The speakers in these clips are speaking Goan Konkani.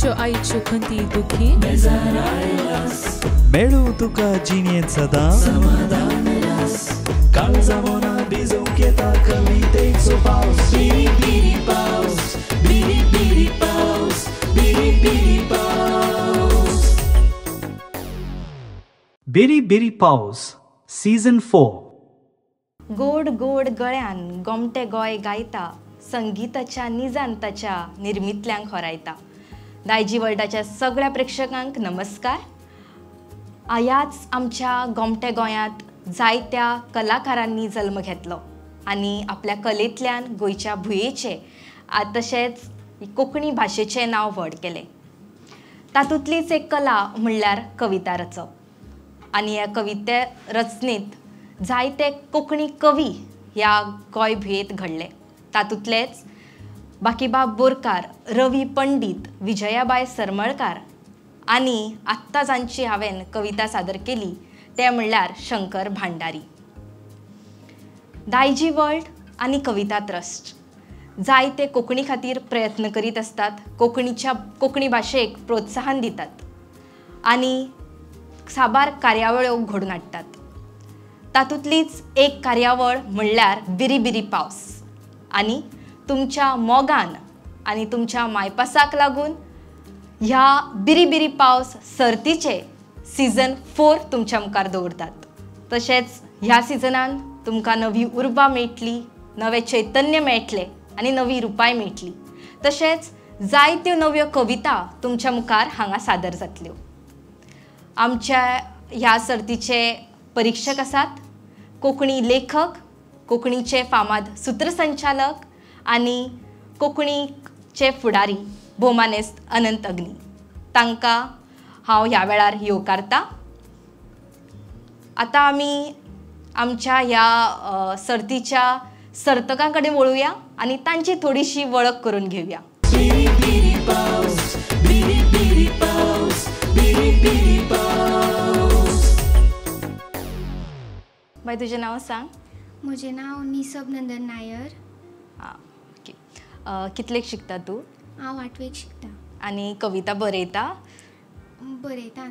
बापायच्यो आईच्यो खंती दुखी मेळूं तुका जिणेंत सदां समाधान रास काळजा मना भिजोवंक येता कवितेचो पावस बिरी बिरी पावस बिरी बिरी पावस बिरी बिरी पावस. बिरी बिरी पावस सीझन 4. गोड गोड गळ्यान गोमटे गोंय गायता, संगीताच्या निजान ताच्या निर्मितल्यांक होरायता. दायजी वर्ल्डाच्या सगळ्या प्रेक्षकांक नमस्कार. ह्याच आमच्या गोमटे गोंयांत जायत्या कलाकारांनी जल्म घेतलो आनी आपल्या कलेंतल्यान गोंयच्या भुंयेचें तशेंच कोंकणी भाशेचें नांव व्हड केलें. तातूंतलीच एक कला म्हणल्यार कविता रचप आनी ह्या कविते रचनेंत जायते कोंकणी कवी ह्या गोंय भुंयेंत घडले. तातूंतलेच बाकीबाब बोरकार, रवी पंडीत, विजयाबाय सरमळकार आनी आत्तां जांची हांवें कविता सादर केली ते म्हणल्यार शंकर भांडारी. दायजी वर्ल्ड आनी कविता ट्रस्ट जायते कोंकणी खातीर प्रयत्न करीत आसतात, कोंकणी भाशेक प्रोत्साहन दितात आनी साबार कार्यावळ्यो घडोवन हाडटात. तातूंतलीच एक कार्यावळ म्हणल्यार बिरी बिरी पावस आनी तुमच्या मोगान आनी तुमच्या मायपासाक लागून ह्या बिरी बिरी पावस सर्तीचे सीझन 4 तुमच्या मुखार दवरतात. तशेंच ह्या सिजनान तुमकां नवी उर्बा मेळटली, नवें चैतन्य मेळटलें आनी नवी रुपाय मेळटली. तशेंच जायत्यो नव्यो कविता तुमच्या मुखार हांगा सादर जातल्यो. आमच्या ह्या सर्तीचे परिक्षक आसात कोंकणी लेखक, कोंकणीचे फामाद सूत्रसंचालक आनी कोंकणीचे फुडारी भोवमानेस्त अनंत अग्नी. तांकां हांव ह्या वेळार येवकारता. आतां आमी आमच्या ह्या सर्तीच्या सर्तकां कडेन वळुया आनी तांची थोडीशी वळख करून घेवया. बिरी बिरी पावस बिरी बिरी पावस बिरी बिरी पावस. बाय, तुजें नांव सांग. म्हजें नांव निसब नंदन नायर. आं, ओके. कितलेक शिकता तूं? हांव 8वेक शिकता. आनी कविता बरयता? बरयता.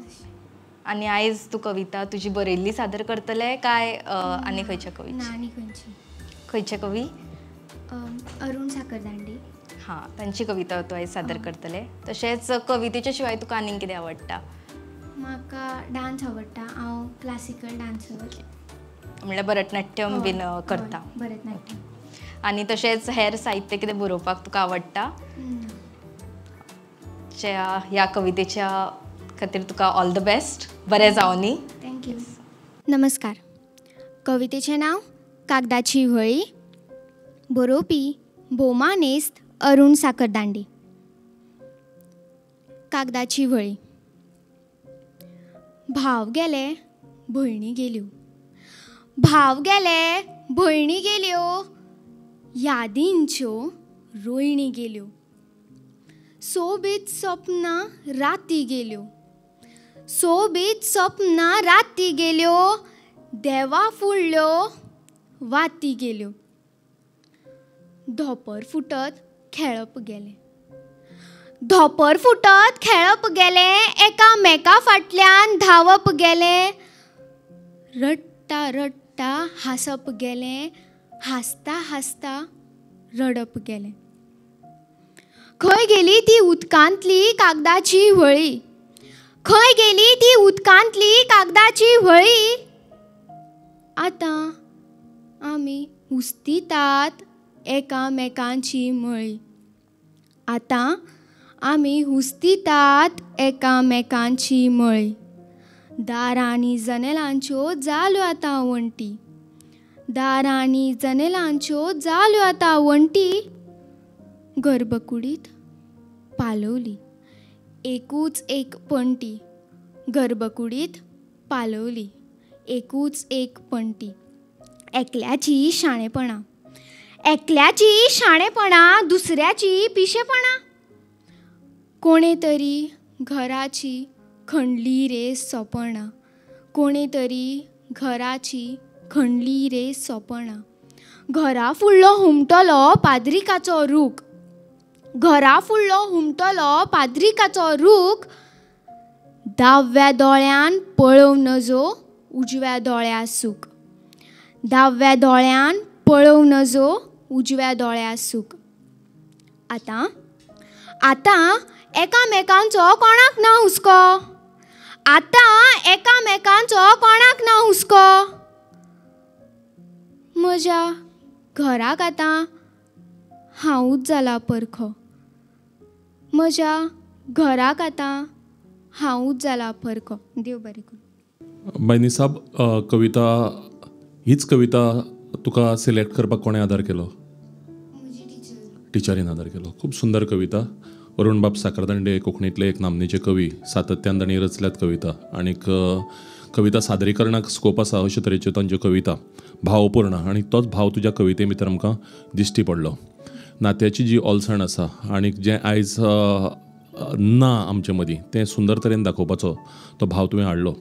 आनी आयज तूं कविता तुजी बरयल्ली सादर करतले काय आनी खंयच्या कवीची? ना, आनी खंयची. खंयचे कवी? अरुण साखरदांडे. हां, तांची कविता तूं आयज सादर करतले. तशेंच कवितेच्या शिवाय तुका आनीक कितें आवडटा? म्हाका डांस आवडटा. हांव क्लासिकल डांसर, म्हणल्यार भरतनाट्यम बीन करता. भरतनाट्यम. आनी तशेंच हेर साहित्य कितें बरोवपाक तुका आवडटा? ह्या कवितेच्या खातीर तुका ऑल the best. बरें जावनी. Thank you. नमस्कार. कवितेचें नांव कागदाची व्हळी, बरोवपी भोवमानेस्त अरुण साखरदांडे. कागदाची व्हळी. भाव गेले भयणी गेल्यो, भाव गेले भयणी गेल्यो, यादींच्यो रोयणी गेल्यो, सोबीत सपनां राती गेल्यो, सोबीत सपनां राती गेल्यो, देवा फुडल्यो वाती गेल्यो, धोंपर फुटत खेळप गेलें, धोंपर फुटत खेळप गेलें, एकामेका फाटल्यान धांवप गेलें, रडटा रडटा हांसप गेलें, हांसता हांसता रडप गेलें. खंय गेली ती उदकांतली कागदाची व्हळी, खंय गेली ती उदकांतली कागदाची व्हळी, आतां आमी हुस्तितात एकामेकांची मळी, आतां आमी हुस्तितात एकामेकांची मळी. दारांनी जनेलांच्यो जाल्यो आतां वण्टी, दारांनी जनेलांच्यो जाल्यो आतां वण्टी, गर्भकुडीत पालवली एकूच एक पणटी, गर्भकुडीत पालवली एकूच एक पणटी. एकल्याची शाणेपणां, एकल्याची शाणेपणां, दुसऱ्याची पिशेपणां, कोणे तरी घराची खणली रे सोपणां, कोणे तरी घराची खणली रे सोपणां. घरा फुडलो हुमटलो पाद्रिकाचो रूख, घरा फुडलो हुमटलो पाद्रिकाचो रूख दाव्या दोळ्यान पळोवं नजो उजव्या दोळ्या सूख. दाव्या दोळ्यान पळोवं नजो उजव्या दोळ्या सूख. आतां आतां एकामेकांचो कोणाक ना हुस्को. आतां एकामेकांचो कोणाक ना हुस्को. म्हज्या घराक आतां हांवूच जाला परखो. म्हज्या घराक आतां हांवूच जाला परखो. देव बरें करूं. बायनी साहब, कविता हीच कविता तुका सिलेक्ट करपाक कोणें आदार केलो? टिचरीन आदार केलो. खूब सुंदर कविता. अरुणबाब साखरदांडे कोंकणींतले एक नामनेचे कवी, सातत्यान तांणी रचल्यात कविता आनीक कविता सादरीकरणाक स्कोप आसा अशे तरेच्यो तांच्यो कविता, भावपूर्ण, आनी तोच भाव तुज्या कविते भितर आमकां दिश्टी पडलो. नात्याची जी ओलसाण आसा आनी जें आयज ना आमचे मदीं तें सुंदर तरेन दाखोवपाचो तो भाव तुवें हाडलो.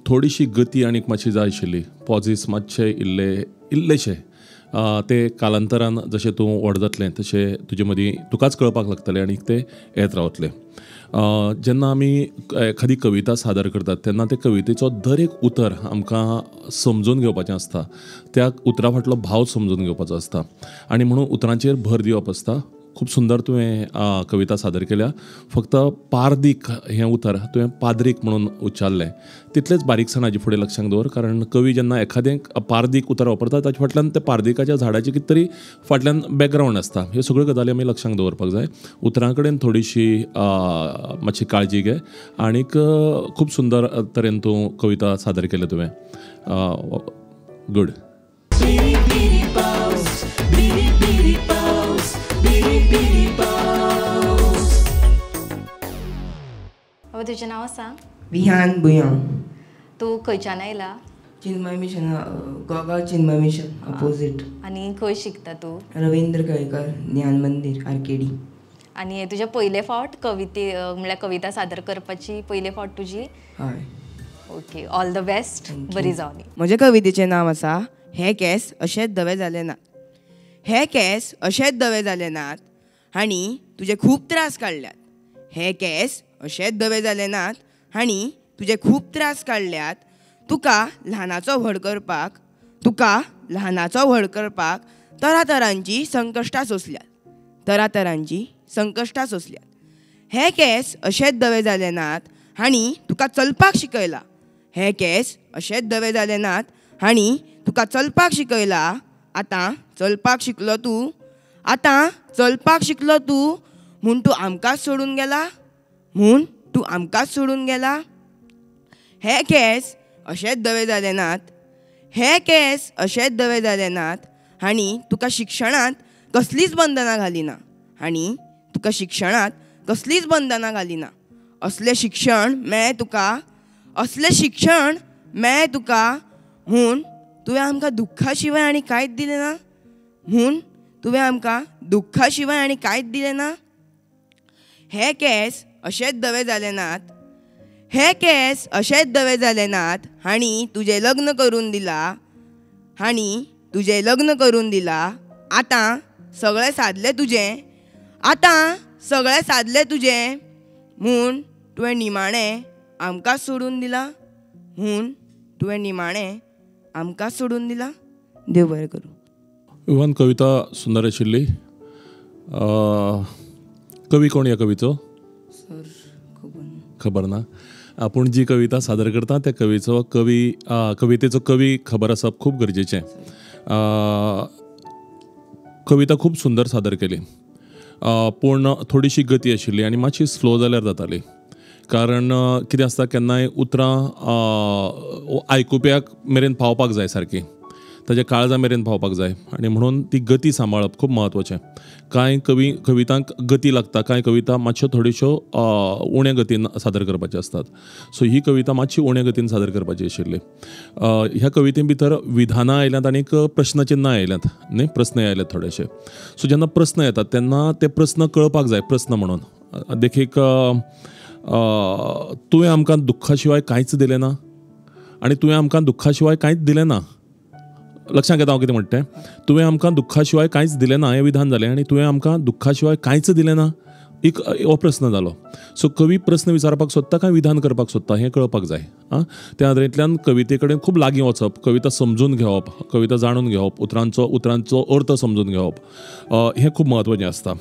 थोडीशी गती आनीक मातशी जाय आशिल्ली, पॉजीस मातशे इल्ले इल्लेशे ते कालांतरान जशें तूं व्हड जातलें तशें तुजे मदीं तुकाच कळपाक लागतलें आनी ते येत रावतलें. जेन्ना आमी एखादी कविता सादर करतात तेन्ना ते कवितेचो दर एक उतर आमकां समजून घेवपाचें आसता, त्या उतरा फाटलो भाव समजून घेवपाचो आसता आनी म्हणून उतरांचेर भर दिवप आसता. खूब सुंदर तुवें कविता सादर केल्या. फक्त पारदीक हें उतर तुवें पाद्रीक म्हणून उच्चारलें, तितलेंच बारीकसाण हाजे फुडें लक्षांत दवर, कारण कवी जेन्ना एखादें पारदीक उतर वापरता ताचे फाटल्यान त्या पारदिकाच्या झाडाची कितें तरी फाटल्यान बॅकग्रावंड आसता. ह्यो सगळ्यो गजाली आमी लक्षांत दवरपाक जाय. उतरां कडेन थोडीशी मातशी काळजी घे आनीक खूब सुंदर तरेन तूं कविता सादर केल्या तुवें. गूड. बाबा तुजें नांव सांग. विहान बुयांव. तूं खंयच्यान आयला? Chinmaya Mission, Goa Chinmaya Mission opposite. आनी खंय शिकता तूं? रवींद्र केळकर ज्ञान मंदीर आर्केडी. आनी हे तुजें पयले फावट कविते म्हणल्यार कविता सादर करपाची पयले फावट तुजी? हय. ओके, ऑल the best, बरी जावनी. म्हज्या कवितेचें नांव आसा हे केंस अशेच धवे जाले नात. हे केंस अशेच धवे जाले नात हांणी तुजे खूब त्रास काडल्यात. हे केंस अशेच धवे जाले नात हांणी तुजे खूब त्रास काडल्यात. तुका ल्हानाचो व्हड करपाक, तुका ल्हानाचो व्हड करपाक तरातरांची संकश्टां सोंसल्यात, तरातरांची संकश्टां सोंसल्यात. हे केंस अशेच धवे जाले नात हांणी तुका चलपाक शिकयला. हे केंस अशेच धवे जाले नात हांणी तुका चलपाक शिकयला. आतां चलपाक शिकलो तूं, आतां चलपाक शिकलो तूं म्हूण तूं आमकांच सोडून गेला, म्हूण तूं आमकांच सोडून गेला. हे केंस अशेच धवे जाले नात, हे केंस अशेच धवे जाले नात हांणी तुका शिक्षणांत कसलीच बंधनां घाली ना, हांणी तुका शिक्षणांत कसलीच बंधनां घाली ना. असलें शिक्षण मेळ्ळें तुका, असलें शिक्षण मेळ्ळें तुका म्हूण तुवें आमकां दुख्खा शिवाय आनी कांयच दिलें ना, म्हूण तुवें आमकां दुख्खा शिवाय आनी कांयच दिलें ना. हे केंस अशेच धवे जाले नात, हे केंस अशेच धवे जाले नात हांणी तुजें लग्न करून दिलां, हांणी तुजें लग्न करून दिलां. आतां सगळें सादलें तुजें, आतां सगळें सादलें तुजें म्हूण तुवें निमाणें आमकां सोडून दिलां, म्हूण तुवें निमाणें आमकां सोडून दिलां. देव बरें करूं. इवन कविता सुंदर आशिल्ली. कवी कोण ह्या कवीचो? सर खबर ना. आपूण जी कविता सादर करता त्या कवीचो कवी कवितेचो कवी खबर आसप खूब गरजेचें. कविता खूब सुंदर सादर केली, पूण थोडीशी गती आशिल्ली आनी मातशी स्लो जाल्यार जाताली. कारण कितें आसता केन्नाय उतरां आयकुप्याक मेरेन पावपाक जाय, सारकी ताच्या काळजा मेरेन पावपाक जाय आनी म्हणून ती गती सांबाळप खूब म्हत्वाचें. कांय कवितांक गती लागता, कांय कविता मातश्यो थोड्योश्यो उण्या गतीन सादर करपाच्यो आसतात. सो ही कविता मातशी उण्या गतीन सादर करपाची आशिल्ली. ह्या कविते भितर विधानां आयल्यांत आनीक प्रश्नचिन्नां आयल्यांत, न्ही, प्रस्न आयल्यात थोडेशे. सो जेन्ना प्रस्न येतात तेन्ना ते प्रस्न कळपाक जाय प्रस्न म्हणून. देखीक, तुवें आमकां दुख्खा शिवाय कांयच दिलें ना आनी तुवें आमकां दुख्खा शिवाय कांयच दिलें ना. लक्षांत घेता हांव कितें म्हणटा तें? तुवें आमकां दुख्खा शिवाय कांयच दिलें ना हें विधान जालें आनी तुवें आमकां दुख्खा शिवाय कांयच दिलें ना एक हो प्रस्न जालो. सो कवी प्रस्न विचारपाक सोदता काय विधान करपाक सोदता हें कळपाक जाय. आं, त्या नदरेंतल्यान कविते कडेन खूब लागीं वचप, कविता समजून घेवप, कविता जाणून घेवप, उतरांचो अर्थ समजून घेवप हें खूब म्हत्वाचें आसता.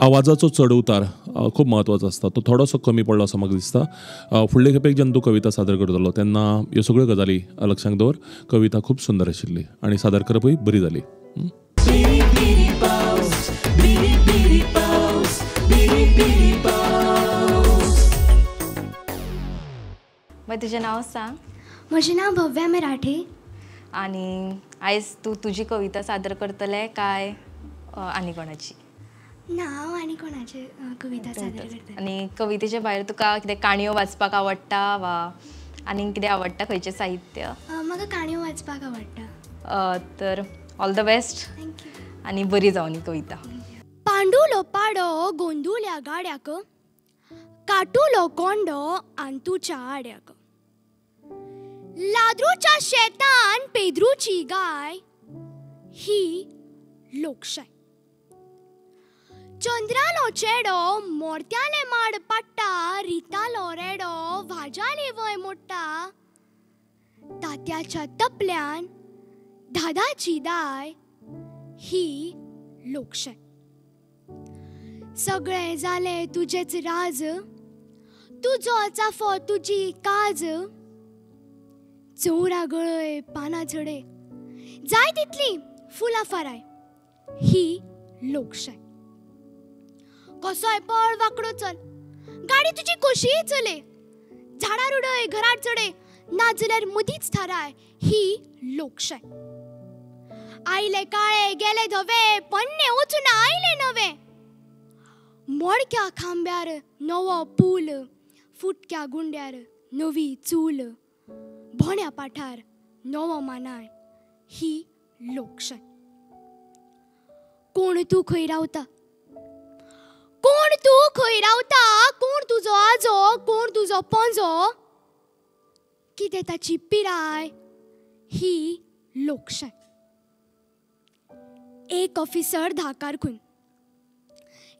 आवाजाचो चड उतार खूब म्हत्वाचो आसता, तो थोडोसो कमी पडलो असो म्हाका दिसता. फुडले खेपेक जेन्ना तूं कविता सादर करतलो तेन्ना ह्यो सगळ्यो गजाली लक्षांत दवर. कविता खूब सुंदर आशिल्ली आनी सादर करपूय बरी जाली. तुजें नांव सांग. म्हजें नांव भव्या मराठे. आनी आयज तूं तुजी कविता सादर करतलें काय आनी कोणाची? ना, हांव आनी कोणाची कविता सादर करतलें. आनी कवितेच्या भायर तुका कितें काणयो वाचपाक आवडटा वा आनी कितें आवडटा, खंयचें साहित्य? म्हाका काणयो वाचपाक आवडटा. तर all the best. Thank you. आनी बरी जावनी कविता. पांडुलो पाडो गोंदुल्या गाड्याक, काटुलो कोंडो आंतूच्या आड्याक, लाद्रूच्या शेतान पेद्रूची गाय, ही लोकशाय. चंद्रालो चेडो मोर्त्याले माड पाट्टा, रितालो रेडो वाजाले वय मोडटा, तात्याच्या तपल्यान दादाची दाय, ही लोकशाय. सगळें जालें तुजेच राज, तुजो चाफो तुजी काज, चोरा गळय पानां झडय, जाय तितली फुलां फाराय, ही लोकशाय. कसोय पळ वांकडो चल, गाडी तुजी कशीय चलय, झाडार उडय घरार चडय, ना जाल्यार मदींच थाराय, ही लोकशाय. आयले काळे गेले धवे, पन्ने वचून आयले नवे, मोडक्या खांब्यार नवो पूल, फुटक्या गुंड्यार नवी चूल, भोण्या पाठार नवो मानाय, ही लोकशाय. कोण तूं खंय रावता, कोण तूं खंय रावता, कोण तुजो आजो, कोण तुजो पणजो, कितें ताची पिराय, ही लोकशाय. एक ऑफिसर 10 कारकून,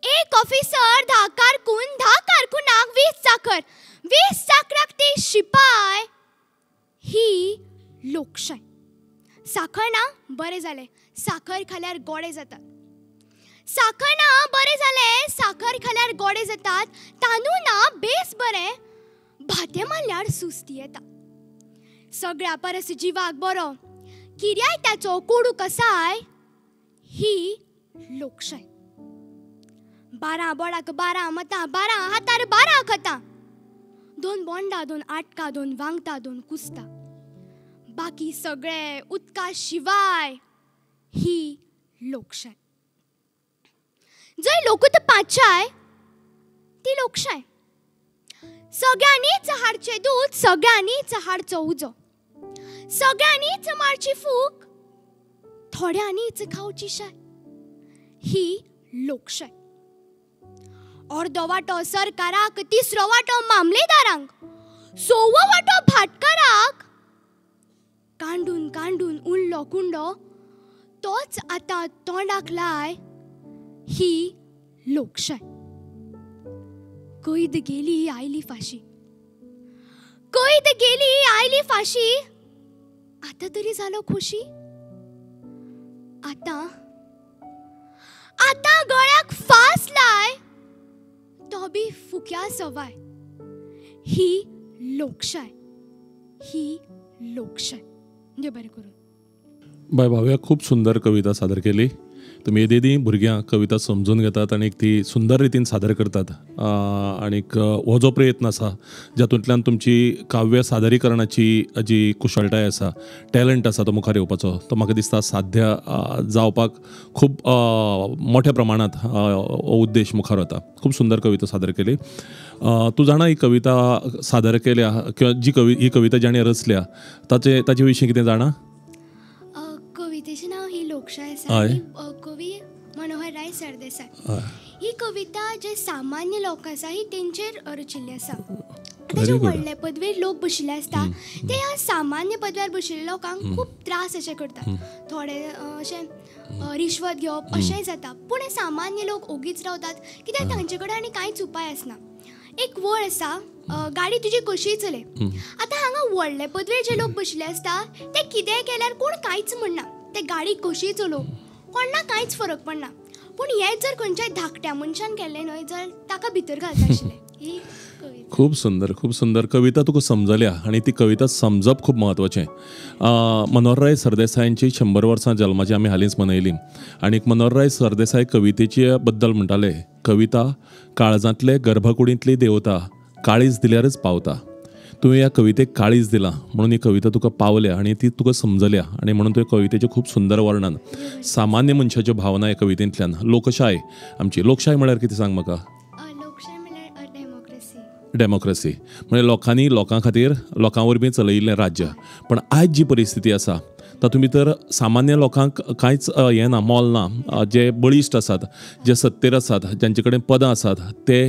एक ऑफिसर 10 कारकून, 10 कारकुनाक 20 चाकर, 20 चाकराक 30 शिपाय, ही लोकशाय. साखर ना बरें जालें, साखर खाल्यार गोडे जातात, साखर ना बरें जालें, साखर खाल्यार गोडे जातात, तांदूळ ना बेस बरें, भातें मारल्यार सुस्ती येता. सगळ्या परस जिवाक बरो, किर्यायताचो कोडू कसाय, ही लोकशाय. 12 बोडाक 12 मतां, 12 हातार 12 खतां, 2 बोंडा, 2 आटकां, 2 वांगता, 2 कुसता, बाकी सगळे उदका शिवाय, ही लोकशाय. जंय लोकूत पाचाय ती लोकशाय. सगळ्यांनीच हाडचें दूद, सगळ्यांनीच हाडचो उजो, सगळ्यांनीच मारची फूक, थोड्यांनीच खावची शाय, ही लोकशाय. अर्दो वांटो सरकाराक, तिसरो वांटो मामलेदारांक, 6वो वांटो भाटकाराक, कांडून कांडून उरलो कुंडो, तोच आतां तोंडाक लाय, ही लोकशाय. कैद गेली आयली फाशी, कैद गेली आयली फाशी, आतां तरी जालो खोशी, आतां आतां गळ्याक फास लाय, तो बी फुक्या सवाय, ही लोकशाय, ही लोकशाय. देव बरें करूं. बाय भाव्या, खूब सुंदर कविता सादर केली. तुमी येदी भुरग्यांक कविता समजून घेतात आनी ती सुंदर रितीन सादर करतात. आनीक हो जो प्रयत्न आसा जातूंतल्यान तुमची काव्य सादरीकरणाची जी कुशळटाय आसा, टॅलंट आसा, तो मुखार येवपाचो, तो म्हाका दिसता साध्य जावपाक खूब मोठ्या प्रमाणांत हो उद्देश मुखार वता. खूब सुंदर कविता सादर केली. तूं जाणा ही कविता सादर केल्या किंवा जी ही कविता जाणें रचल्या ताचे विशीं कितें जाणा? कवितेचें नांव ही लोकशाय आसा. कवी मनोहर राय सरदेसाय. ही कविता जे सामान्य लोक आसा ही तेंचेर रचिल्ली आसा. आतां जे व्हडले पदवेर लोक बशिल्ले आसता ते ह्या सामान्य पदव्यार बशिल्ल्या लोकांक खूब त्रास अशे करतात. थोडे अशे रिश्वत घेवप अशेंय जाता, पूण हे सामान्य लोक ओगीच रावतात कित्याक तांचे कडेन आनी कांयच उपाय आसना. एक वळ आसा, गाडी तुजी कशीय चलय. आतां हांगा व्हडले पदवेर जे लोक बशिल्ले आसता ते कितेंय केल्यार कोण कांयच म्हणना, ते गाडी कशीय चलोवं कोणाक कांयच फरक पडना. पूण हें जर खंयच्याय धाकट्या मनशान केल्लें न्हय जाल्यार ताका भितर घालता आशिल्लें. ही कविता खूब सुंदर, खूब सुंदर कविता तुका समजल्या आनी ती कविता समजप खूब म्हत्वाचें. मनोहरराय सरदेसायांची 100 वर्सां जल्माची आमी हालींच मनयली आनी मनोहरराय सरदेसाय कवितेचे बद्दल म्हणटाले, कविता काळजांतले गर्भकुडींतली देवता, काळीज दिल्यारच पावता. तुवें ह्या कवितेक काळीज दिलां म्हणून ही कविता तुका पावल्या आनी ती तुका समजल्या आनी म्हणून तुवें कवितेचें खूब सुंदर वर्णन, सामान्य मनशाच्यो भावना ह्या कवितेंतल्यान. लोकशाय आमची, लोकशाय म्हळ्यार कितें सांग म्हाका? लोकशाय म्हळ्यार डेमोक्रेसी. डेमोक्रेसी म्हणजे लोकांनी लोकां खातीर लोकां वरवीं चलयिल्लें राज्य. पण आयज जी परिस्थिती आसा तातूंत भितर सामान्य लोकांक कांयच हें ना, मोल ना. जे बळिश्ट आसात, जे सत्तेर आसात, जांचे कडेन पदां आसात ते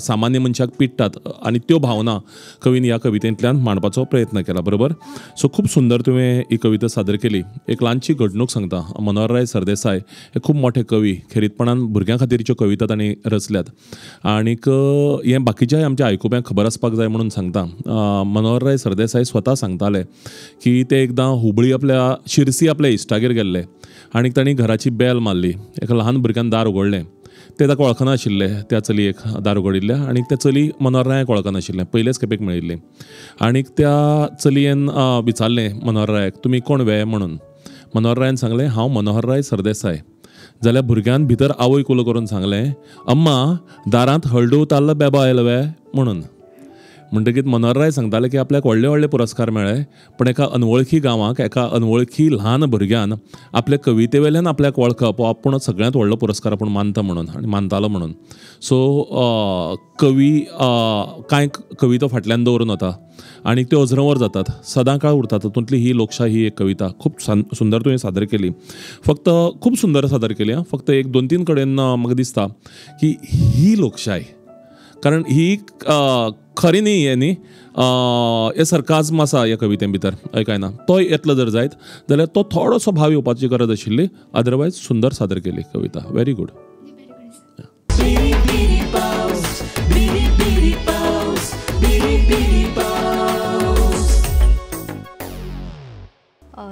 सामान्य मनशाक पिडटात आनी त्यो भावना कवीन ह्या कवितेंतल्यान मांडपाचो प्रयत्न केला. बरोबर? सो खूब सुंदर तुवें ही कविता सादर केली. एक ल्हानशी घडणूक सांगता. मनोहरराय सरदेसाय हे खूब मोठे कवी, खेरीतपणान भुरग्यां खातीरच्यो कविता तांणी रचल्यात आनीक हें बाकीच्याय आमच्या आयकुप्यांक खबर आसपाक जाय म्हणून सांगता. मनोहरराय सरदेसाय स्वता सांगताले की ते एकदां हुबळी आपल्या शिरसी आपल्या इश्टागेर गेल्ले आनी तांणी घराची बेल मारली. एका ल्हान भुरग्यान दार उगडलें, ते ताका वळखनाशिल्ले, त्या चलयेक दार उगडिल्लें आनी त्या चली मनोहररायाक वळखनाशिल्लें, पयलेच खेपेक मेळिल्ली. आनी त्या चलयेन विचारलें मनोहररायाक, तुमी कोण वे म्हणून. मनोहररायान सांगलें, हांव मनोहरराय सरदेसाय. जाल्यार भुरग्यान भितर आवय उलो करून सांगलें, अम्मा दारांत हळडू ताल्ल बेबो आयलो वे म्हणून. म्हणटकीत मनोहरराय सांगताले की आपल्याक व्हडले व्हडले पुरस्कार मेळ्ळे, पण एका अनवळखी गांवाक एका अनवळखी ल्हान भुरग्यान आपल्या कविते वेल्यान आपल्याक वळखप हो आपूण सगळ्यांत व्हडलो पुरस्कार आपूण मानता म्हणून आनी मानतालो म्हणून. सो कवी कांय कविता फाटल्यान दवरून वता आनी त्यो अजरंवर जातात, सदां काळ उरतात. तातूंतली ही लोकशाय ही एक कविता खूब सुंदर तुवें सादर केली. फक्त खूब सुंदर सादर केली. फक्त एक 2-3 कडेन म्हाका दिसता की ही लोकशाय, कारण ही खरी न्ही हें न्ही, हे सरकाझम आसा ह्या कविते भितर, हय काय ना? तो येतलो जर जायत जाल्यार तो थोडोसो भाव येवपाची गरज आशिल्ली. अदरवायज सुंदर सादर केली कविता. Very good.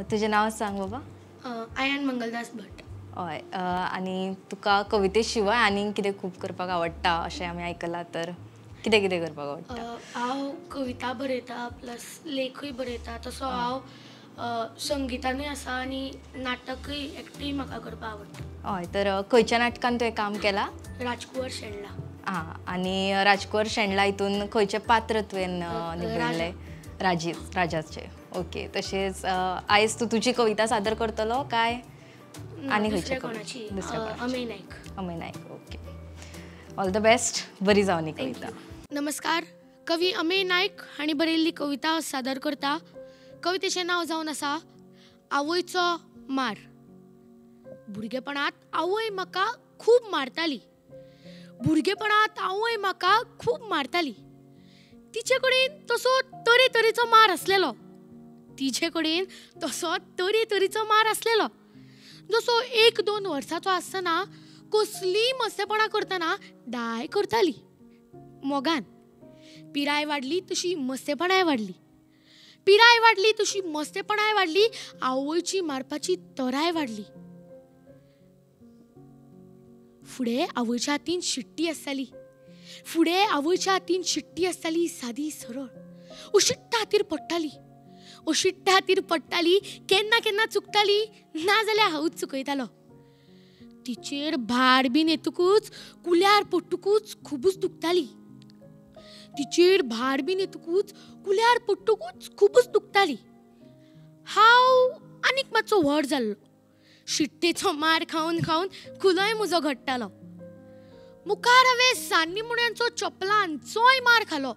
तुजें नांव सांग बाबा. आयन मंगलदास भट. हय, आनी तुका कविते शिवाय आनी कितें खूब करपाक आवडटा अशें आमी आयकलां, तर कितें कितें करपाक आवडटा? हांव कविता बरयता, प्लस लेखूय बरयता, तसो हांव संगितानूय आसा आनी नाटकूय एक्टूय म्हाका करपाक आवडटा. हय, तर खंयच्या नाटकान तुवें काम केलां? राजकुंवर शेणला. आं, आनी राजकुंवर शेणला हितून खंयचें पात्र तुवें निभयलें? राजाचें. ओके. तशेंच आयज तूं तुजी कविता सादर करतलो काय आनी खंयच्या कोणाची? Amey Naik. Amey Naik. Okay, all the best. बरी जावनी कविता. नमस्कार. कवी अमेय नायक हांणी बरयल्ली कविता सादर करता. कवितेचें नांव जावन आसा आवयचो मार. भुरगेपणांत आवय म्हाका खूब मारताली. भुरगेपणांत आवय म्हाका खूब मारताली. तिचे कडेन तसो तरेतरेचो मार आसलेलो. तिचे कडेन तसो तरेतरेचो मार आसलेलो. जसो 1-2 वर्साचो आसतना कसलीय मस्तेपणां करतना दाय करताली मोगान. पिराय वाडली तशी मस्तेपणाय वाडली. पिराय वाडली तशी मस्तेपणाय वाडली. आवयची मारपाची तराय वाडली. फुडें आवयच्या हातीन शिट्टी आसताली. फुडें आवयच्या हातीन शिट्टी आसताली, सादी सरळ. अशिट्टा हातीर पडटाली. अशिट्टा हातीर पडटाली. केन्ना केन्ना चुकताली, ना जाल्यार हांवूच चुकयतालो. तिचेर भार बीन येतकूच कुल्यार पडटकूच खुबूच दुखताली. तिचेर भार बीन येतकूच कुल्यार पडटकूच खुबूच दुखताली. हांव आनीक मातसो व्हड जाल्लो. शिट्टेचो मार खावन खावन कुलोय म्हजो घडटालो. मुखार हांवें सान्नी मुण्यांचो चपलांचोय मार खालो.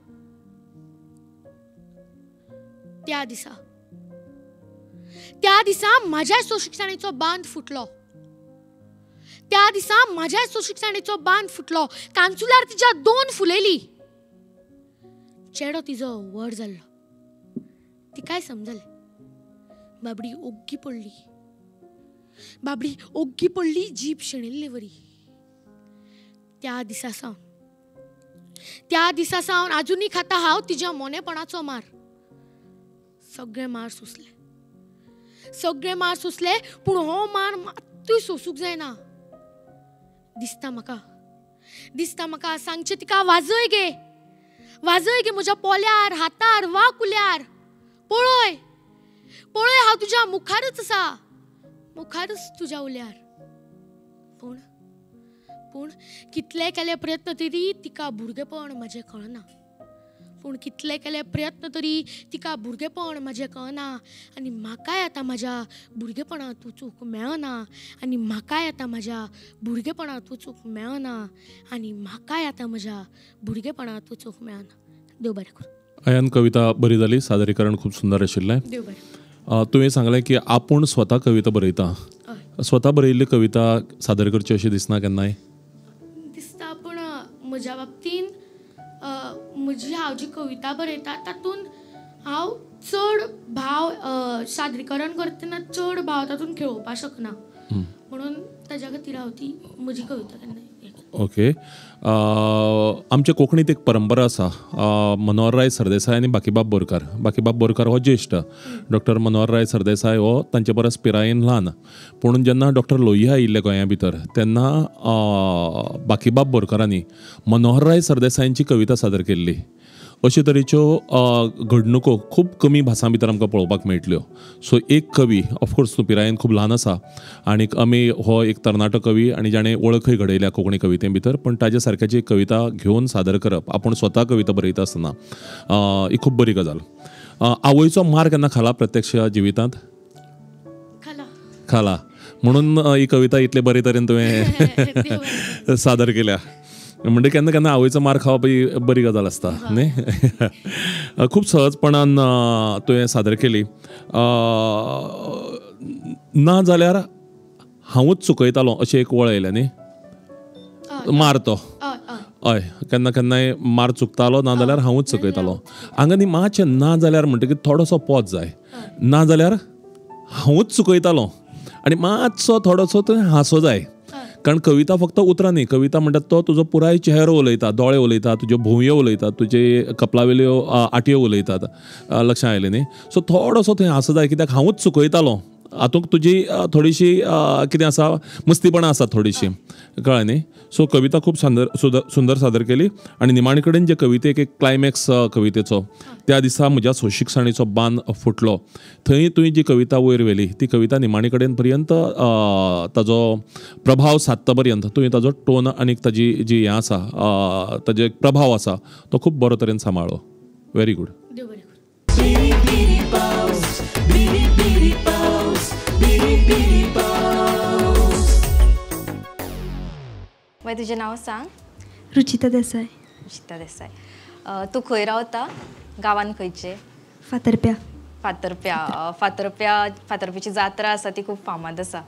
त्या दिसा त्या दिसा म्हाज्या सोंशिकसाणेचो बांद फुटलो. त्या दिसा म्हाज्या सोंशिकसाणेचो बांद फुटलो. कांचुलार तिच्या 2 फुलयली. चेडो तिजो व्हड जाल्लो. तिकाय समजलें. बाबडी ओग्गी पडली. बाबडी ओग्गी पडली जीप शेणिल्ले वरी. त्या दिसा सावन आजुनूय खाता हांव तिज्या मोनेपणाचो मार. सगळे मार सोंसले, पूण हो मार मात्तूय सोंसूंक जायना. दिसता म्हाका सांगचें तिका, वाजय गे म्हज्या पोल्यार, हातार वा कुल्यार. पळय पळय हांव तुज्या मुखारच आसा, मुखारच तुज्या उल्यार. पूण पूण कितले केले प्रयत्न तरी तिका भुरगेपण म्हजें कळना. आनी म्हाकाय आतां म्हज्या भुरगेपणांत वचूंक मेळना. देव बरें करूं. अयान, कविता बरी जाली, सादरीकरण खूब सुंदर आशिल्लें. देव बरें. तुवें सांगलें की आपूण स्वता कविता बरयता, स्वता बरयिल्ली कविता सादर करची अशी दिसना केन्नाय? दिसता, पूण म्हज्या बाबतीन म्हजी हांव जी कविता बरयता तातूंत हांव चड भाव सादरीकरण करतना चड भाव तातूंत खेळोवपाक शकना, म्हणून ताज्या खातीर हांव ती म्हजी कविता केन्ना. ओके. आमच्या कोंकणीत एक परंपरा आसा, मनोहरराय सरदेसाय आनी बाकीबाब बोरकार. बाकीबाब बोरकार हो ज्येश्ठ, डॉक्टर मनोहरराय सरदेसाय हो तांचे परस पिरायेन ल्हान. पूण जेन्ना डॉक्टर लोहिया आयिल्ले गोंया भितर तेन्ना बाकीबाब बोरकारांनी मनोहरराय सरदेसायांची कविता सादर केल्ली. अशे तरेच्यो घडणुको खूब कमी भासां भितर आमकां पळोवपाक मेळटल्यो. सो एक कवी, ऑफकोर्स तूं पिरायेन खूब ल्हान आसा आनी आमी हो एक तरणाटो कवी आनी जाणें वळखय घडयल्या कोंकणी कविते भितर, पण ताज्या सारक्याची कविता घेवन सादर करप, आपूण स्वता कविता बरयता आसतना, ही खूब बरी गजाल. आवयचो मार केन्ना खाला प्रत्यक्ष जिवितांत? खाला, म्हणून ही कविता इतले बरे तरेन तुवें सादर केल्या. म्हणजे केन्ना केन्ना आवयचो मार खावप ही बरी गजाल आसता न्ही. खूब सहजपणान तुवें सादर केली. ना जाल्यार हांवूच चुकयतालो अशें एक वळ आयलें न्ही, मार तो. हय, केन्ना केन्नाय मार चुकतालो, ना जाल्यार हांवूच चुकयतालो. हांगा न्ही मातशें ना जाल्यार म्हणटकीर थोडोसो पॉज जाय. ना जाल्यार हांवूच चुकयतालो आनी मातसो थोडोसो थंय हांसो जाय. कारण कविता फक्त उतरां न्ही, कविता म्हणटात तो तुजो पुराय चेहरो उलयता, दोळे उलयता, तुज्यो भुंवयो उलयतात, तुजे कपलावेल्यो आटयो उलयतात. लक्षां आयलें न्ही. सो थोडोसो थंय हांसो जाय, कित्याक हांवूच चुकयतालो हातूंत तुजी थोडीशी कितें आसा, मस्तीपणां आसा थोडीशी, कळ्ळें न्ही. सो कविता खूब सुंदर सादर केली. आनी निमाणे कडेन जे कवितेक एक क्लायमॅक्स कवितेचो, त्या दिसा म्हज्या सोंशीकसाणेचो बांद फुटलो, थंय तुवें जी कविता वयर व्हेली ती कविता निमाणे कडेन पर्यंत ताजो प्रभाव सादता पर्यंत तुवें ताजो टोन आनी ताजी जी हें आसा, ताजो एक प्रभाव आसा तो खूब बरो तरेन सांबाळ्ळो. Very good. बाय, तुजें नांव सांग. रुचिता देसाय. रुचिता देसाय. तूं खंय रावता? गांवान खंयचे? फातर्प्या. फातर्प्या. फातर्प्या, फातर्पेची जात्रा आसा ती खूब फामाद आसा.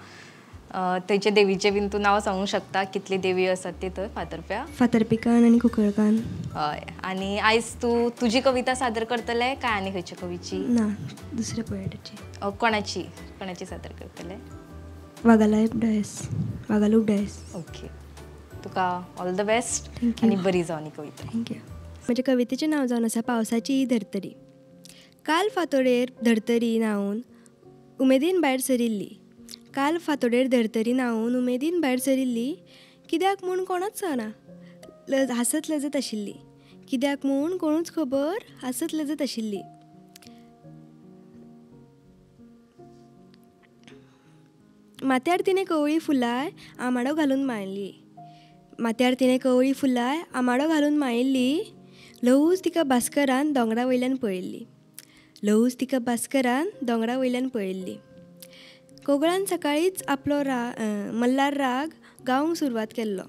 थंयचे देवीचें बीन तूं नांव सांगूंक शकता? कितली देवी आसात ती थंय फातर्प्या? फातर्पेकान आनी कुंकळकान. हय. आनी आयज तूं तुजी कविता सादर करतलें काय आनी खंयच्या कवीची? ना, दुसऱ्या पोएटाची. कोणाची कोणाची सादर करतलें? वागालूप डायस. वागालूप डायस. ओके, तुका ऑल the best आनी बरी जावन ही कविता. Thank you. म्हज्या कवितेचें नांव जावन आसा पावसाची ही धर्तरी. काल फांतोडेर धर्तरी न्हांवन उमेदीन भायर सरिल्ली. काल फांतोडेर धर्तरी न्हांवन उमेदीन भायर सरिल्ली. कित्याक म्हूण कोणूच जाणा, हांसत लजत आशिल्ली. कित्याक म्हूण कोणूच खबर, हांसत लजत आशिल्ली. माथ्यार तिणें कवळी फुलां आमाडो घालून माळिल्ली. माथ्यार तिणें कवळी फुलां आमाडो घालून माळिल्ली. ल्हवूच तिका भास्करान दोंगरा वयल्यान पळयल्ली. ल्हवूच तिका भास्करान दोंगरा वयल्यान पळयल्ली. कोगळान सकाळींच आपलो मल्हार राग गावंक सुरवात केल्लो.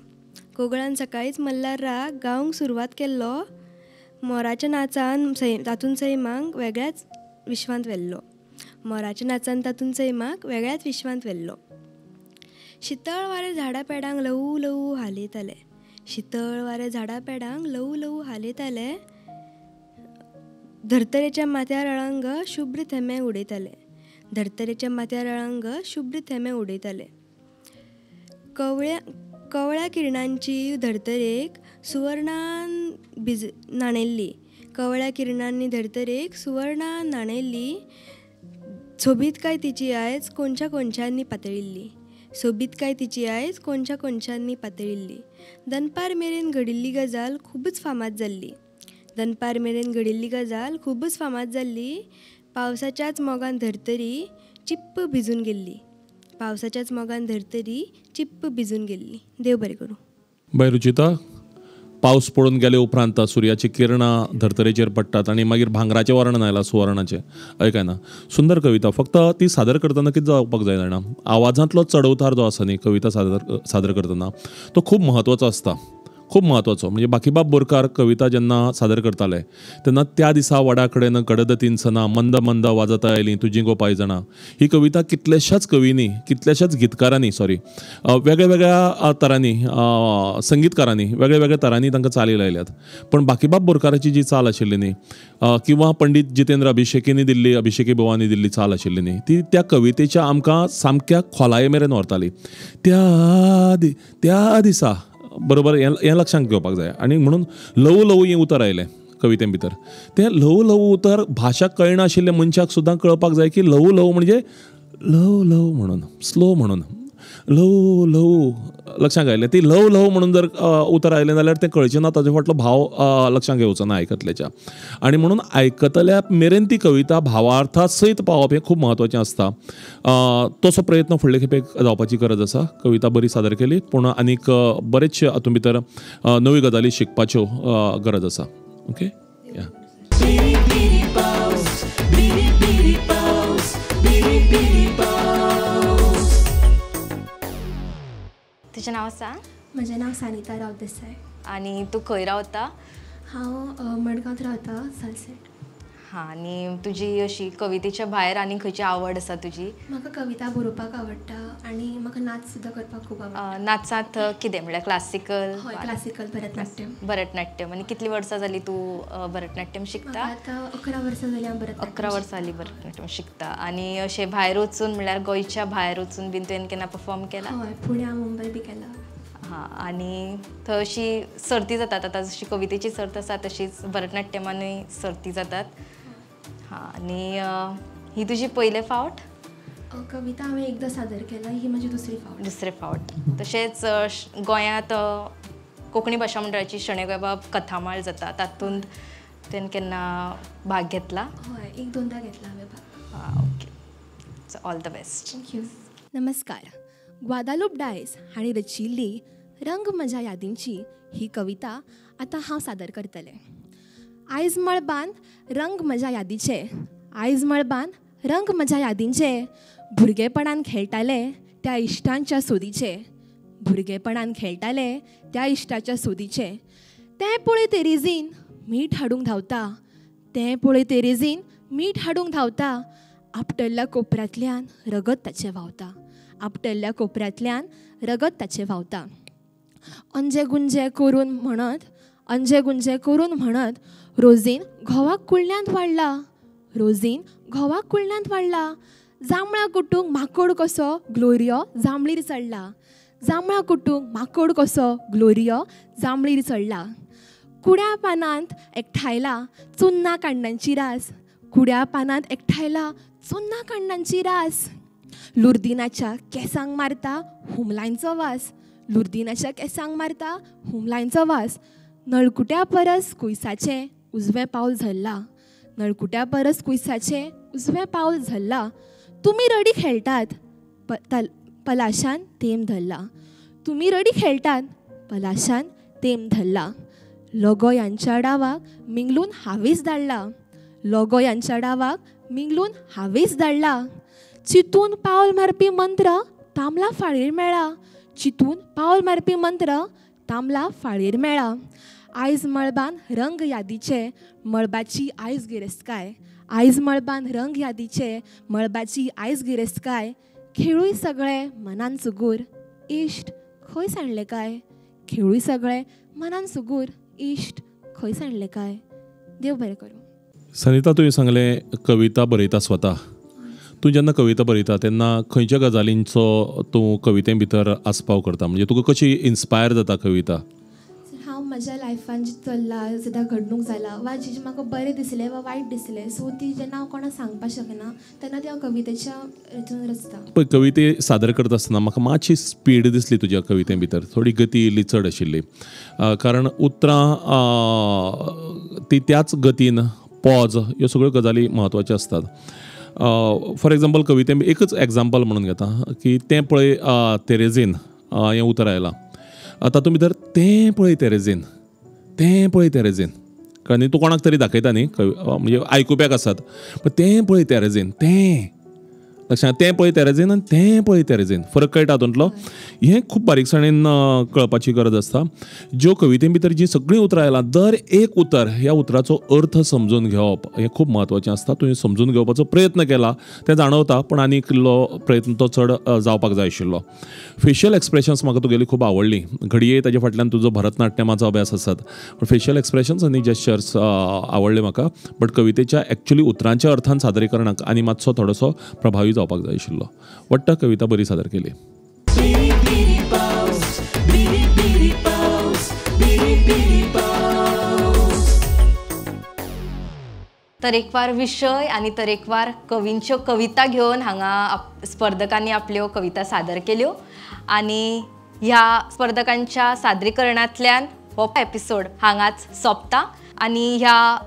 कोगळान सकाळींच मल्हार राग गावंक सुरवात केल्लो. मोराच्या नाचान तातूंत सैमाक वेगळ्याच विश्वांत व्हेल्लो. मोराच्या नाचान तातूंत सैमाक वेगळ्याच विश्वांत व्हेल्लो. शितळ वारें झाडां पेडांक ल्हवू ल्हवू हालयतालें. शितळ वारें झाडां पेडांक ल्हवू ल्हवू हालयतालें. धर्तरेच्या माथ्यार अळंग शुभ्र थेंबे उडयताले. धर्तरेच्या माथ्यार अळंग शुभ्र थेंबे उडयताले. कवळ्या किरणांची धर्तरेक सुवर्णान भिज न्हाणयल्ली. कवळ्या किरणांनी धर्तरेक सुवर्णान न्हाणयल्ली. सोबीतकाय तिची आयज कोनशा कोनशांनी पातळिल्ली. सोबीतकाय तिची आयज कोनशा कोनशांनी पातळिल्ली. दनपार मेरेन घडिल्ली गजाल खुबूच फामाद जाल्ली. दनपार मेरेन घडिल्ली गजाल खुबूच फामाद जाल्ली. पावसाच्याच मोगान धर्तरी चिप्प भिजून गेल्ली. पावसाच्याच मोगान धर्तरी चिप्प भिजून गेल्ली. देव बरें करूं. बाय रुचिता, पावस पडून गेले उपरांत सुर्याची किरणां धर्तरेचेर पडटात आनी मागीर भांगराचें वर्णन आयलां, सुवर्णाचें. हय काय ना? सुंदर कविता. फक्त ती सादर करतना कितें जावपाक जाय जाणा, आवाजांतलो चडउतार जो आसा न्ही कविता सादर करतना तो खूब म्हत्वाचो आसता. खूब म्हत्वाचो. म्हणजे बाकीबाब बोरकार कविता जेन्ना सादर करताले तेन्ना त्या दिसा वडा कडेन गडद तिनसना मंद मंद वाजत आयलीं तुजीं गो पांयजणां ही कविता कितल्याशाच कवींनी, कितल्याशाच गीतकारांनी, सॉरी, वेगळ्या वेगळ्या तरांनी, संगीतकारांनी वेगळ्या वेगळ्या तरांनी तांकां चाली लायल्यात. पण बाकीबाब बोरकाराची जी चाल आशिल्ली न्ही, किंवा पंडीत जितेंद्र अभिषेकींनी दिल्ली, अभिषेकी भोवांनी दिल्ली चाल आशिल्ली न्ही, ती त्या कवितेच्या आमकां सामक्या खोलाये मेरेन व्हरताली. त्या दिसा बरोबर हें लक्षांत घेवपाक जाय. आनी म्हणून ल्हवू ल्हवू हें उतर आयलें कविते भितर. तें ल्हवू ल्हवू उतर भाशा कळनाशिल्ल्या मनशाक सुद्दां कळपाक जाय की ल्हवू ल्हवू म्हणजे ल्हव ल्हव म्हणून, स्लो म्हणून, ल्हवू ल्हवू लक्षांत आयलें. ती ल्हव ल्हव म्हणून जर उतर आयलें जाल्यार तें कळचें ना, ताजे फाटलो भाव लक्षांत घेवचो ना आयकतल्याच्या. आनी म्हणून आयकतल्या मेरेन ती कविता भावार्था सयत पावप हें खूब म्हत्वाचें आसता. तसो प्रयत्न फुडले खेपेक जावपाची गरज आसा. कविता बरी सादर केली, पूण आनीक बरेचशे हातूंत भितर नव्यो गजाली शिकपाच्यो गरज आसा. ओके. तुजें नांव सांग. म्हजें नांव सानिता राव देसाय. आनी तूं खंय रावता? हांव मडगांवांत रावता, सालसेट. हां, आनी तुजी अशी कवितेच्या भायर आनी खंयची आवड आसा तुजी? म्हाका कविता बरोवपाक आवडटा आनी म्हाका नाच सुद्दां करपाक खूब आवडटा. नाचांत कितें म्हणल्यार क्लासिकल? हय, क्लासिकल, भरतनाट्यम. भरतनाट्यम. आनी कितलीं वर्सां जालीं तूं भरतनाट्यम शिकता? आतां 11 वर्सां जालीं हांव भरतनाट्यम. 11 वर्सां जालीं भरतनाट्यम शिकता. आनी अशें भायर वचून म्हणल्यार गोंयच्या भायर वचून बीन तुवें केन्ना परफॉर्म केला? हय, पुण्या, मुंबय बी केला. हां, आनी थंय अशी सर्ती जातात, आतां जशी कवितेची सर्त आसा तशीच भरतनाट्यमानूय सर्ती जातात. हां, आनी ही तुजी पयले फावट? कविता हांवें एकदां सादर केला, ही म्हजी दुसरी फावट. दुसरे फावट. तशेंच गोंयांत कोंकणी भाशा मंडळाची शणै गोंयबाब कथामाळ जाता, तातूंत तुवें केन्ना भाग घेतला? हय, 1-2दा घेतला हांवें भाग. हां, okay. So all the best. Thank you. नमस्कार. ग्वादालूप डायस हांणी रचिल्ली रंग म्हज्या यादींची ही कविता आतां हांव सादर करतलें. आयज मळबान रंग म्हज्या यादीचे, आयज मळबान रंग म्हज्या यादींचे, भुरगेपणान खेळटाले त्या इश्टांच्या सोदीचे, भुरगेपणान खेळटाले त्या इश्टाच्या सोदीचे. तें पळय तेरेझीन मीठ हाडूंक धांवता, तें पळय तेरेझीन मीठ हाडूंक धांवता, आपटल्ल्या कोपऱ्यांतल्यान रगत ताचें व्हांवता, आपटल्ल्या कोपऱ्यांतल्यान रगत ताचें व्हांवता. अंजे गुंजे करून म्हणत, अंजे गुंजे करून म्हणत, रोजीन घोवाक कुळण्यांत वाडला, रोजीन घोवाक कुळण्यांत वाडला, जांबळां कुटूंक माकोड कसो ग्लोरियो जांबळीर चडला, जांबळां कुटूंक माकोड कसो ग्लोरियो जांबळीर चडला. कुड्या पानांत एकठांयला चुन्ना काण्णांची रास, कुड्या पानांत एकठांयला चुन्ना काण्णांची रास. लुर्दिनाच्या केंसांक मारता हुमलांचो वास, लुर्दिनाच्या केंसांक मारता हुमलांचो वास. नळकुट्या परस कुयसाचें उजवें पावल झरलां, नळकुट्या परस कुयसाचें उजवें पावल झरलां. तुमी रडी खेळटात पलाशान तेम धरला, तुमी रडी खेळटात पलाशान तेम धरला. लोगो यांच्या डावाक मिंगलून हावेस धाडला, लोगो यांच्या डावाक मिंगलून हावेस धाडला. चिंतून पावल मारपी मंत्र तांबला फाळयेर मेळ्ळा, चिंतून पावल मारपी मंत्र तांबला फाळयेर मेळ्ळा. आयज मळबान रंग यादीचे, मळबाची आयज गिरेस्तकाय, आयज मळबान रंग यादीचे, मळबाची आयज गिरेस्तकाय. खेळूय सगळे मनान सुगूर, इश्ट खंय सांडले काय, खेळूय सगळे मनान सुगूर, इश्ट खंय सांडले काय. देव बरें करूं. सनिता, तुवें सांगलें कविता बरयता स्वता, तूं जेन्ना कविता बरयता तेन्ना खंयच्या गजालींचो तूं कविते भितर आस्पाव करता, म्हणजे तुका कशी इन्स्पायर जाता कविता? हांव म्हज्या लायफान जी चल्ला, सदां घडणूक जाला वा जी म्हाका बरें दिसलें वा वायट दिसलें, सो ती जेन्ना हांव कोणाक सांगपाक शकना तेन्ना ती हांव कवितेच्या हितून रचता. पळय, कविते सादर करता आसतना म्हाका मातशी स्पीड दिसली तुज्या कविते भितर, थोडी गती इल्ली चड आशिल्ली, कारण उतरां ती त्याच गतीन, पॉज, ह्यो सगळ्यो गजाली म्हत्वाच्यो आसतात. फॉर एग्जाम्पल कविते एकच एग्जाम्पल म्हणून घेता की तें पळय तेरेझीन हें उतर आयलां, तातूंत भितर तें पळय तेरेझीन, तें पळय तेरेझीन, कारण तूं कोणाक तरी दाखयता न्ही, म्हणजे आयकुप्याक आसात, पण तें पळय तेरेझीन, तें लक्षांत, तें पळय तेरेझीन आनी तें पळय तेरेझीन, फरक कळटा तातूंतलो. हें खूब बारीकसाणेन कळपाची गरज आसता. ज्यो कविते भितर जीं सगळीं उतरां आयलां, दर एक उतर ह्या उतराचो अर्थ समजून घेवप हें खूब म्हत्वाचें आसता. तुवें समजून घेवपाचो प्रयत्न केला तें जाणवता, पूण आनी इल्लो प्रयत्न तो चड जावपाक जाय आशिल्लो. फेशियल एक्सप्रेशन्स म्हाका तुगेली खूब आवडली, घडये ताजे फाटल्यान तुजो भरतनाट्यमाचो अभ्यास आसत, पूण फेशियल एक्सप्रेशन्स आनी जेस्चर्स आवडले म्हाका. बट कवितेच्या एक्चुअली उतरांच्या अर्थान सादरीकरणाक आनी मातसो थोडोसो प्रभावी जावपाक जाय आशिल्लो. वट्ट कविता बरी सादर केली. तरेकवार विशय आनी तरेकवार कवींच्यो कविता घेवन हांगा स्पर्धकांनी आपल्यो कविता सादर केल्यो आनी ह्या स्पर्धकांच्या सादरीकरणांतल्यान हो एपिसोड हांगाच सोंपता. आनी ह्या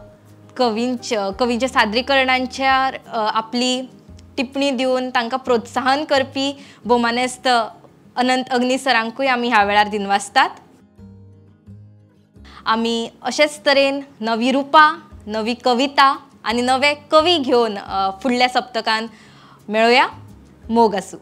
कवींच्या सादरीकरणांच्या आपली टिप्पणी दिवन तांकां प्रोत्साहन करपी भोवमानेस्त अनंत अग्नी सरांकूय आमी ह्या वेळार दिनवासतात. आमी अशेच तरेन नवी रुपां, नवी कविता आनी नवे कवी घेवन फुडल्या सप्तकान मेळोया. मोग आसूं.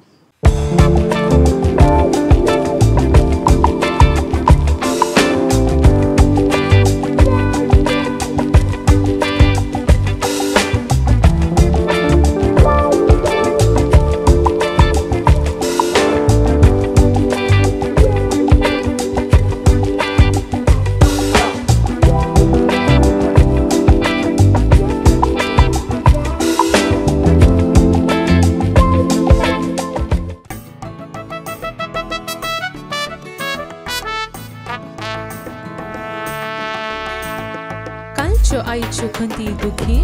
आयच्यो खंती दुखी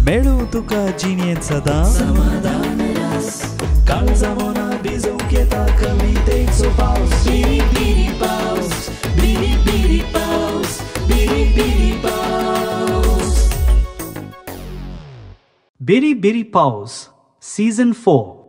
मेळूं तुका जिणेंत सदां समाधान रस, काळजा मना भिजोवंक येता कवितेचो पावस. बिरी बिरी पावस, बिरी बिरी पावस, बिरी बिरी पावस. बिरी बिरी पावस सीझन 4.